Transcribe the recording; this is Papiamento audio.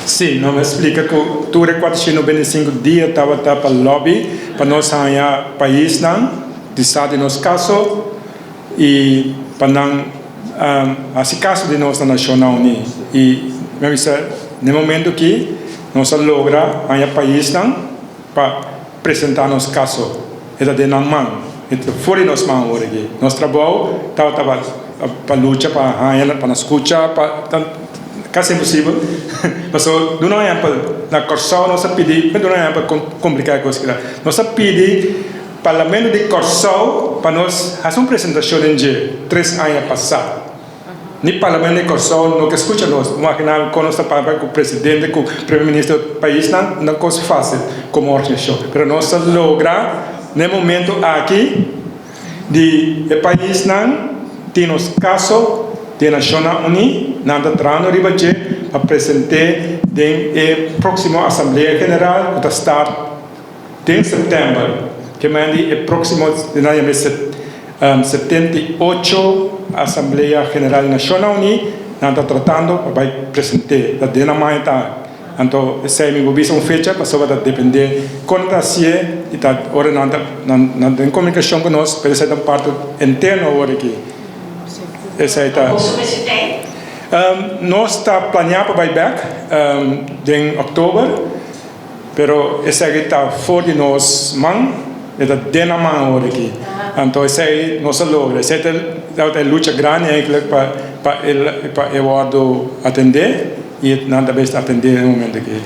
Sí, nos a splika ku tur e 495 dia tabata pa lobby pa nos haña paisnan di sa di nos kaso i pa nan hasi kaso di nos na Nashonnan Uní. I mi a bisa na e momento aki nos a logra haña paisnan pa presentá nos kaso. E ta den nan man. E ta for di nos man awor aki. Nos trabou tabata pa pa lucha pa haña, pa nos skucha, pa ta kasi imposibel. Pasobra duna un ehèmpel, na Kòrsou nos a pidi, mi duna un ehèmpel kon kompliká e kos kila. Nos a pidi Parlamento di Kòrsou pa nos hasi un presentashon den dje tres aña pasá. Ni Parlamento di Kòrsou no ke skucha nos. Imaginá kon nos ta papia ku presidente, ku primer minister di paisnan, no ta kos fásil komo organisashon. Pero nos ta logra na e momento aki di e paisnan tin nos kaso den Nashonnan Uní, nan ta trahando riba dje pa present'é den e próksimo Asamblea General ku ta start Den sèptèmber, ke men di e próksimo di nan yama e 78 Asamblea General di Nashonnan Uní, nan ta tratando pa bai present'é. Ta den nan man e ta. Anto esei mi por bisa un fecha pasobra ta dependé kon nan ta hasié i ta ora nan ta nan ta den komunikashon ku nos, pero esei ta un parti interno awor aki. Esei ta. Nos ta planeá pa bai bèk den òktober. Pero esaki ta for di nos man, e ta den nan man awor aki. Anto esei nos a logra. Esei ta tabata e lucha grandi eigenlijk pa pa e pa e wordo atende y nan ta bes ta atende den e momento aki.